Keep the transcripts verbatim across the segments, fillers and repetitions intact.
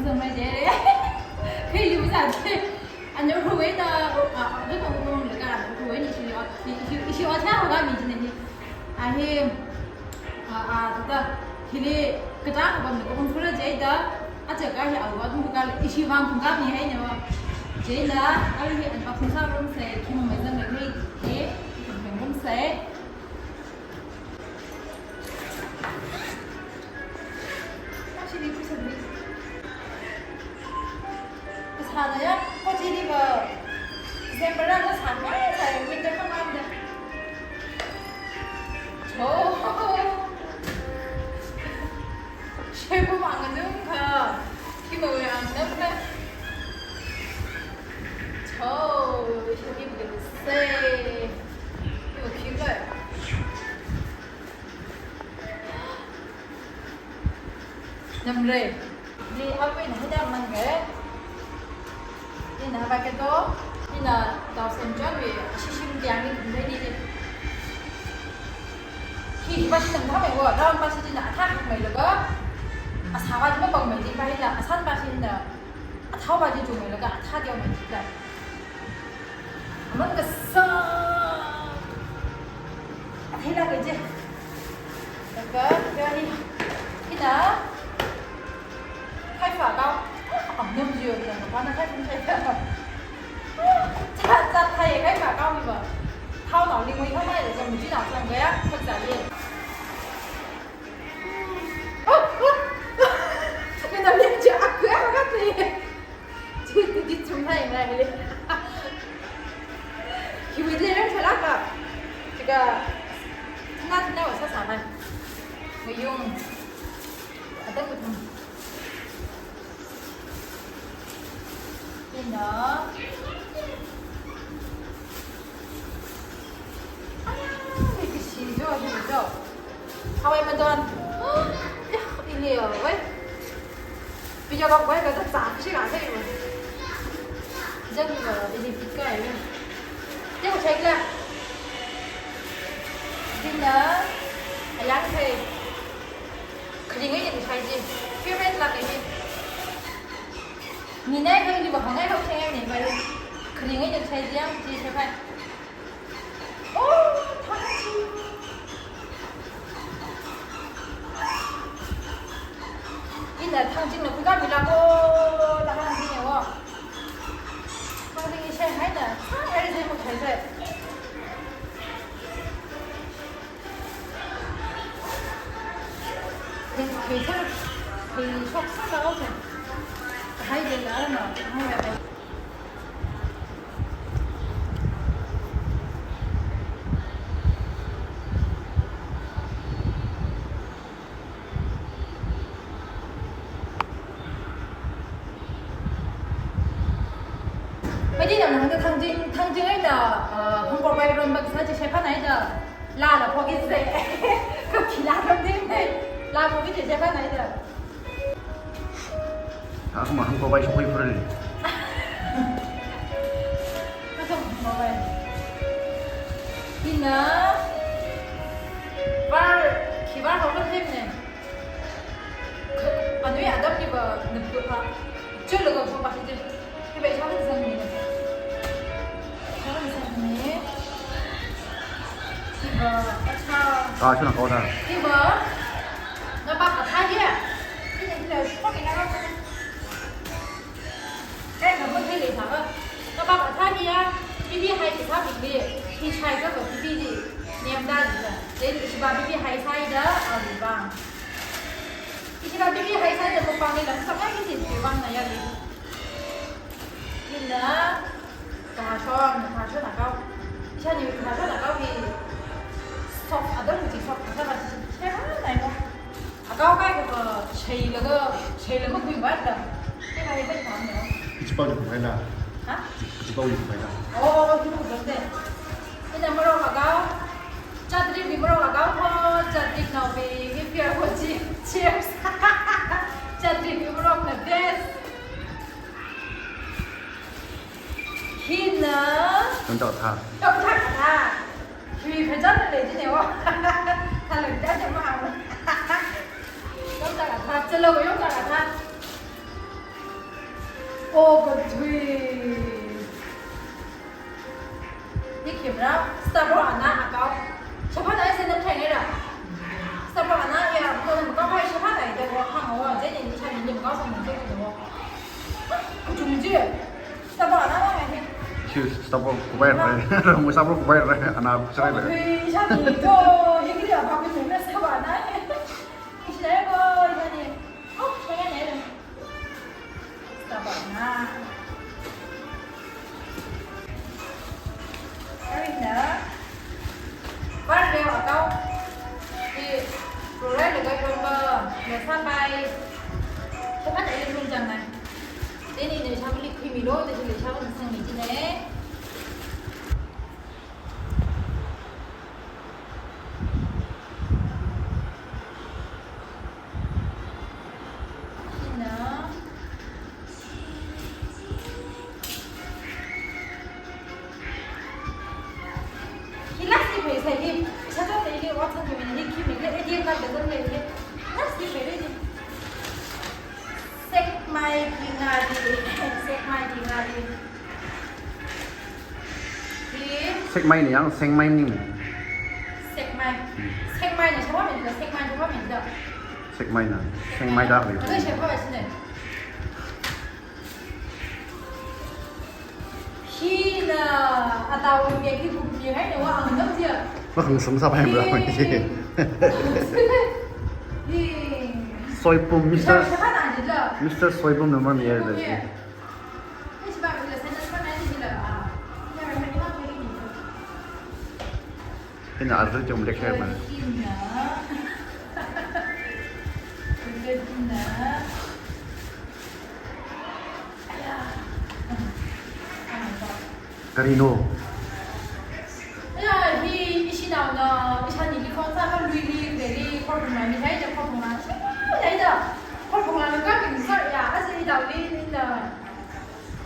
Zangmei jere. Khaili bu zat. Anyo ruwe da, ah, ah, da kong kong da ka, ruwe ni ishi, ishi, ishi wa cha ga mi jine ni. Ahi, ah, ah, da, hili kata ka bam da kong sura jai da, aja ka hi awa dum ka ishi wang kong ka mi hai ne wa. Jai da, ali hi an pa kong sa rum sai, kim mai zang da kai, eh, kim mai rum sai. Sāna ya, ko chili ba, December la sāna ya, sā winter ka man da. Oh. Shai ko mang nung ka. Ki ba we ang nam na. Oh, shai ki ba se. Ki ba ki ba. Namre. Ni apui na hida mang re. Ina ba ke to. Ina tau sen jon wi shishim tiang ni kumbe ni. Hi hi ba shi nam tha mai wo. Ram ba shi na tha mai lo ga. Asa ba ma bang mai di ba hi na. Asan ba shi na. Athao ba di ju mai lo ga. Atha diao mai di la. Aman kasā. Athei la kaje. Laga, kani, hina. Khai fa kau. Am nam jiu, hina, pa na khai fa khai fa. Cha, cha, thai khai fa kau ni ba. Thao nao ling wei khamai le, jam ji nao sang ga ya, khak za ye. Oh, oh. Hina, ling ji, a, kua, a, kua, kua. Chi, chi, chi, chum hai ngai le. Hiwui le ram chala ka. Chika, na, na, wa sa sa hai. Mayung. Ada kutum. Ina. Aya, ni kishi jo, ni jo. Hawai madon. Ya, ili ya, wai. Video kap wai kata zat shi kata ibu. Jang ibu, ili pika ibu. Dia ko check la. Dina, ayang kai. Kharingai ni shai ji. Favorite la kai ni. Ni nai kai ni ba hangai kap check ni ba. Kharingai ni shai ji yang ji shai kai. Oh, thangching. Ina thangching na kuka mila ko, la thangching yo. Thangching i shai hai na, sa hai se mo hai se. Thei, thei sa, thei shok sa la o se. Hai de la na, hai hai. Madi nam hangda thangjing, thangjing eina, uh, hangkor bai ron bak sa chi shepa nai da. La la phoki se. Kapi la ron din ne. La phoki chi shepa nai da. Asuma hangkor bai shokhui pura ni. Asuma hangkor bai. Hina. Bar, khi bar hokon hem ne. Anui adam ni ba, ne bu ha. Chulu ko pa si. Hi bai chang zang ni. Chang zang ni. Hi ba, acha. Ah, chuna kau da. Hi ba. Na ba ka tha ye. Hi ne hi le, ko ke na ka. Kai ka mo hi le tha ba. Na ba ka tha ye. Bibi hai ki tha bi le. Hi chai ka ba bibi ni. Niam da ni la. Then hi ba bibi hai sai da, a bi ba. Ishi ba bibi hai sai da ko pang ni la, sa mai ni ti wang na ya ni. Ina, kahashon, kahashon akao. Isha ni kahashon akao hi. Sok, ada muji sok, ada ba shi, shi, shi, nai mo. Akao kai ko, shai laga, shai laga kui ba da. Kai kai ba ta mo. Ichi pao ni kumaina. Ha? Ichi pao ni kumaina. Oh, tu ko de. Ina maro akao. Chatrik bi maro akao ho, chatrik nao bi, mi pia ho chi, cheers. Chatrik bi maro na best. Hina. Yongchao tha. Yongchao tha. Hi khajan le ji ne wa. Tha le ja ja ma. Yongchao tha, chalo yongchao tha. Oh, good grief. Hi khimra, Starbucks ana akao. Shapana ese na thainera. Starbucks ana ya, ko na makao hai shapana ida ko hang wa, jeni ni chani ni makao sa mungse ko. Kujung ji. Starbucks ana na ngai. Shi Starbucks kubai rai. Ramu Starbucks kubai rai. Ana chai rai. Ui, chani to, hi kiri apa kujung na Starbucks ana. Ishi na ko, ishi ni. Oh, saya ni. Starbucks ana. Arina. Var leo akao. Hi, rurai lega yomba, lesa pai. Shapana ina lungchang nai. Jeni ni shapali khuimilo, jeni ni shapana sangmi jine. Hina. Hi last ni pheisai hi, shato ni hi, WhatsApp ni hi, khi ni hi, A T M card da zam ni hi. Last ni phei ni. Sekmai ki ngari, sekmai ki ngari. Hi. Sekmai ni yang, sengmai ni. Sekmai. Hmm. Sengmai ni, siapa minta? Sekmai, siapa minta? Sekmai na. Sengmai da. Ada siapa sini? Hina, atau ni ki bu ni hai ni wa ang nam dia. Wa ang sum sa pai bra. Hi. Hi. Soipum, Mister Siapa, siapa nak dia? Mister Soipum number ni ada. Soipum, ya. Hina arthur chom lek share man. Karino? Aya, hi, ishi naona, ishāni li khon sā kha lui li, kre li, khorphung la mi hai da, khorphung la, shi hai da. Khorphung la mi ka kin sā ya, aja idao li, ni da.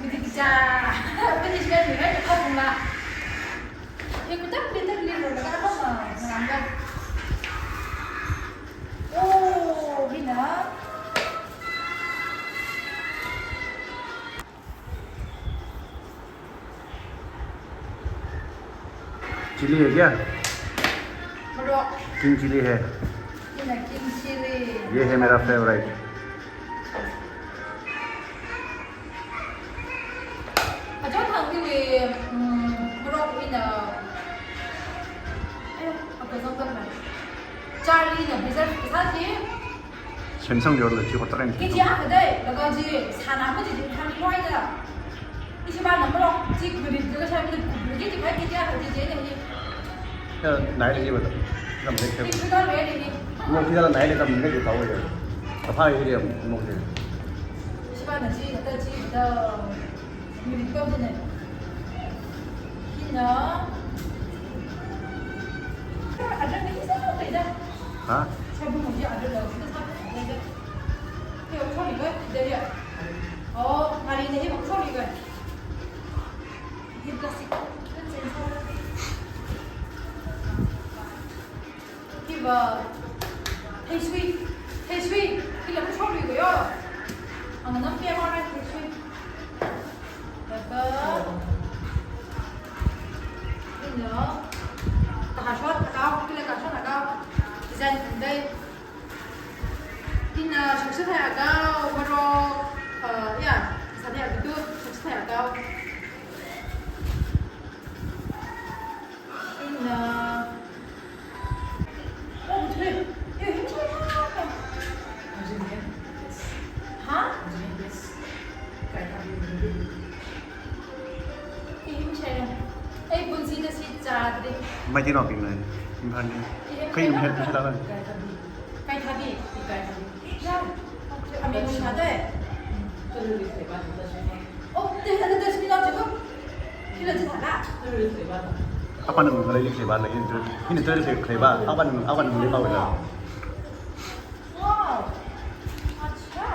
Mi di cha. Punishment mi hai da, khorphung la. Hi, mi tak, mi tak li ro, ka khon ma, ma da. Oh, hina. Chilli है क्या? Morok. King chilli है। Hina king chilli. ये है मेरा favourite। Achon thang hili, mm, morok hina. Ayo, apa zong kan ba? Charlie na preserve kasā chi. Semsang yor la chi hotak en. Kiti a kadai, laga chi, sāna ma chi chi thani loi da. Ishi ba na morok, chi kuri, laga sā mi kuri, chi chi kai kiti a kadai chi ne ni. Ya, nai le chi ba ta. Tam le chi. Chi chi da le ni. Mo chi da la nai le tam le chi ta wo ya. Ta pha ye le mo chi. Ishi ba na chi, ta chi, ta. Hina. Ha? Hi va, theisui, theisui, hila kashok lui ko yo. Ang nam pia ma na theisui. Laga, hina, kahashok akao, hila kahashok akao. Design dai. Hina, shokshi thai akao, morok, uh, ya, sāni akao, shokshi thai akao. Hina. Oh, betul. Eh, ini siapa? Ha? Eh, ini siapa? Eh, pun sini si cadri. Mai tino ping nai. Imphal ni. Kai imphal tu sila kan. Kai thabi. Kai thabi. Ya. Ami mun ada. Oh, teh, ada tes minat juga. Kila jita ka? Apa nang ngalai khleba lagi tu? Ini tu khleba. Apa nang, apa nang khleba wala? Wow. Acha.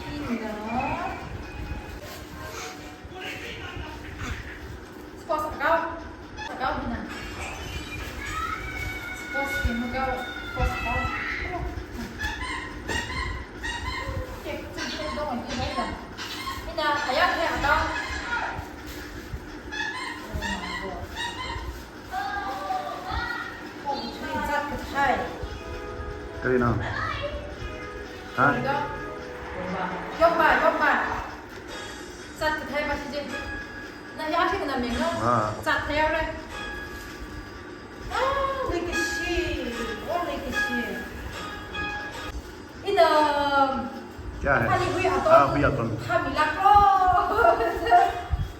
Hina. Sports akao. Akao hina. Sports game akao. Sports akao. Ina. Ha? Yongba, yongba. Zat kathei ba shi je. Na ya shi na ming no? Ah. Zat theihaore. Ah, leikashi. Oh, leikashi. Ina. Kya hai? Khani hui aton. Ah, hui aton. Khamilak lo.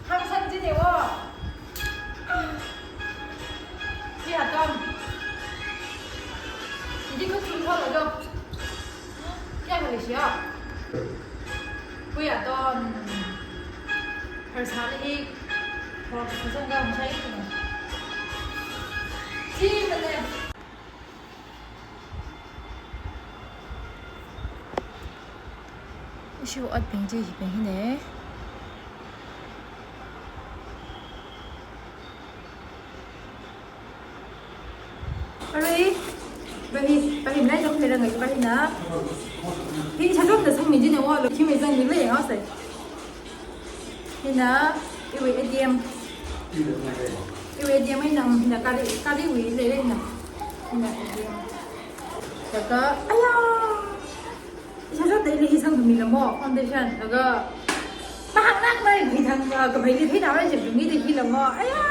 Hangsan jine wo. Hui aton. Idi ko chun thalo do. Kya hai shi ya? Hui aton. Pharsa le hi. Pork pharsa ga hong sai. Chi mane. Ishi ot bing chi hibing hine. Arui, bahi, bahi nai jok mera ngai bahina. Hin chajok da sangmi jine wo, lo khi me zang ni le, hao sai. Hina, iwui A T M. Iwui A T M ina, hina kari, kariwui lei lei na. Hina A T M. Laga, aya! Ishāshā daily hi sangmi lamo, foundation. Laga, mahānglāk mai, hi thang, ah, kaphā li thei na rai jep mi de hi lamo. Aya!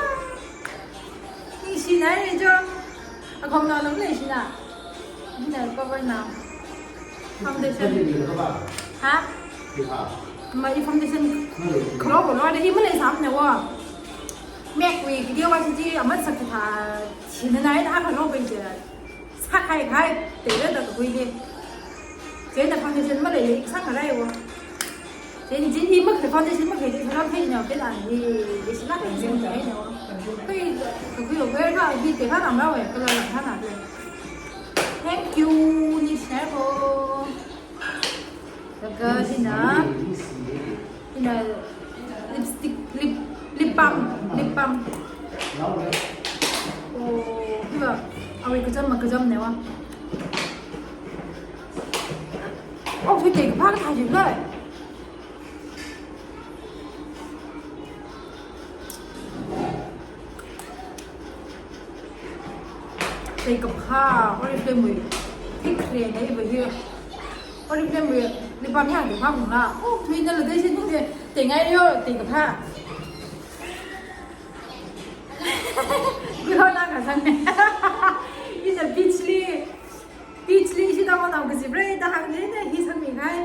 Ningshinai jo. Akhong na lam leishina. Hina cover na. Foundation. Ha? Ma i foundation. Khalo khalo da i maleisāmane wo. Mac wui video wa chi chi aman sak tha. China nai na khalo bai je. Sākhai khai. Tele da kui le. China foundation malei le sāngarai wo. China jin i mak foundation mak khai tharan thei na pe la ni. Ishi la kai jin kai no. Kui, kui wo wer ka hi te ka ram la we ka la la na le. Thank you, ningshai ko. Laga hina, hina lipstick, lip, lip balm, lip balm. Oh, hiva, awui kacham makacham ne wa. Oh, tui tei kaphā kathā jin lei. Tei kaphā, Oriflame wui. Thik kre nei ba hi. Oriflame wui, lip balm yang kaphā mung la. Oh, tui na la dei sin tung de. Tei ngai yo, tei kaphā. Gui ho na ka sang ne. Is a beach li. Beach li shi da ho na ka zip re da hang ne ne hi sang mi ngai.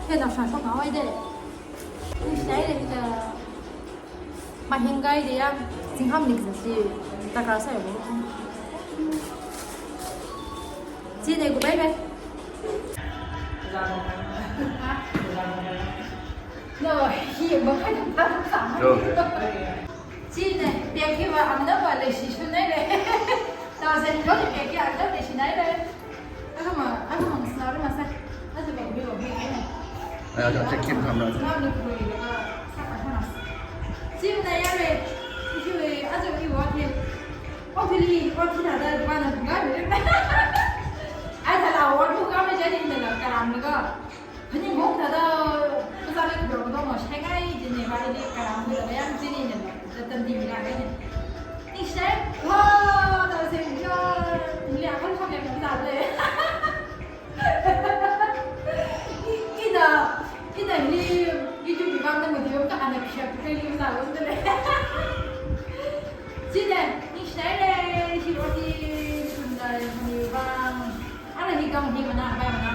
He na sha shok na wai de. Ni shai de ta. Mahing gai de ya. Sing ham ni kisa si. Ta ka sa yo. Si de ku bai bai. No, hi ba ka ta sa. Yo. China, peki wa amna wa leishi shunai le. Thousand ko peki amna leishi nai le. Akha ma, akha ma sāra masa. Aja ba mi wa mi ne. Aya, ja, check in camera. Na ni kuri ka, sāka hana. China ya le. Ishi we, aja i wa ke. O fili, o tina da ba na ga le. Aja la wa tu ga me jadi na la karam ga. Hani ngok thāda, kazā le kudor kudor no shai ngai jine ba ili karam hui la yang jine ne, da tam di mi la ngai ne. Ni shai, wa, da se jo, ni le akhan kham yang kazā le. I, ina, ina ni, YouTube li bang na mo di ka ana kya kai li kazā lo ne. Jine, ni shai le, shi ro di, kun da ni bang. Ana hi kang hi mana, ba mana.